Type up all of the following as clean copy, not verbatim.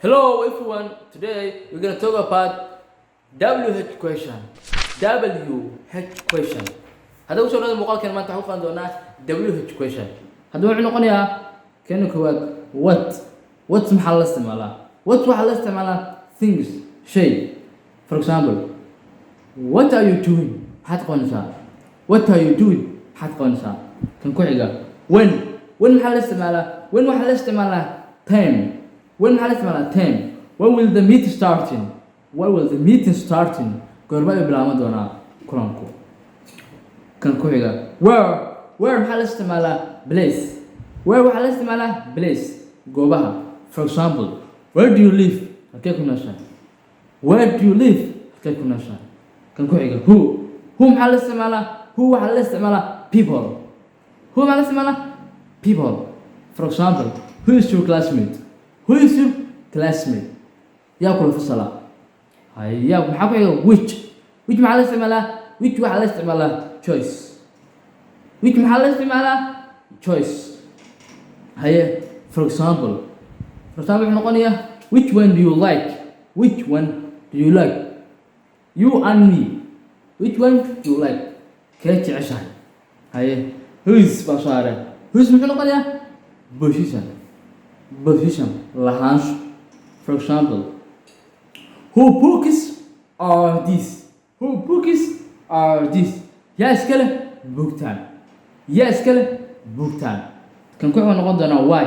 Hello everyone, today we're gonna talk about WH question. WH question. Hadda usoo dhawada muuqaalkan, maanta waxaan ku qaadan doonaa WH question. Hadda wuxuu noqonayaa keena koowaad, what. What maxaa la isticmaalaa? What waxaa la isticmaalaa things, shay. For example, what are you doing? Maxaad qabanaysaa? What are you doing? Maxaad qabanaysaa? Kan ku xiga, when. When maxaa la isticmaalaa? When waxaa la isticmaalaa time. When maxaa la isticmaalaa? Time. When will the meeting starting? When will the meeting starting? Goorma ayuu bilaaban doonaa kulanku? Kan ku xiga, where. Where maxaa la isticmaalaa? Place. Where waxaa la isticmaalaa place, goobaha. For example, where do you live? Halkee ku nooshahay? Where do you live? Halkee ku nooshahay? Kan ku xiga, who. Who maxaa la isticmaalaa? Who waxaa la isticmaalaa people. Who maxaa la isticmaalaa? People. For example, who is your classmate? Who is your classmate? Yaa kula fasala? Haya, maxaa ku xiga? Which. Which maxaa la isticmaalaa? Which waxaa la isticmaalaa choice. Which maxaa la isticmaalaa? Choice. Haye, for example wuxuu noqonayaa, which one do you like? Which one do you like? You and me, which one do you like? Kee jeceshahay? Haye, whose baa soo haray. Whose muxuu noqonayaa? Possession. Possession, lahaansho. For example, who books are these? Who books are these? Yaa iska leh buugtaan? Yaa iska leh buugtaan? Kan ku wuxuu noqon doonaa why.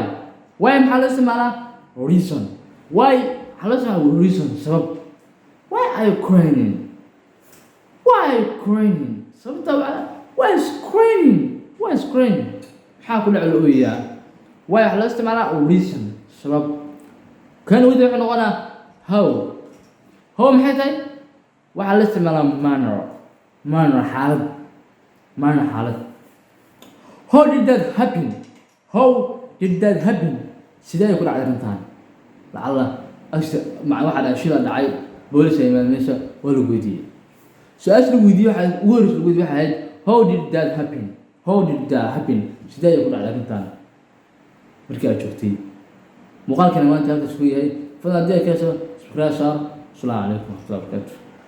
Why maxaa loo isticmaalaa? Reason. Why maxaa loo isticmaalaa? Reason, sabab. Why are you crying? Why are you crying? Sababta why is crying? Why is crying? Maxaa ku dhac la ooyayaa? Why waxaa loo isticmaalaa reason, sabab. Kan widi wuxuu noqonaa how. How maxay tahay? Waxaa la isticmaalaa manner. Manner, xaalad. Manner, xaalad. How did that happen? How did that happen? Sidee ay ku dhacday arrintan? Lacalla waxaa dhacay shila, dhacay, boolis ay yimaad meesha, waa lagu weydiiyey. Su-aasha lagu weydiiyey, waxaa ugu horreysa lagu weydiiyey waxay ahayd, how did that happen? How did that happen? Sidee ay ku dhacday arrintan markii aad joogtay? Muuqaalkana maanta halkaas ku yahay. Fadlan haddii ay ka hesho, subscribe saar. Asalaamu calaykum waraxmatullahi wabarakaatu.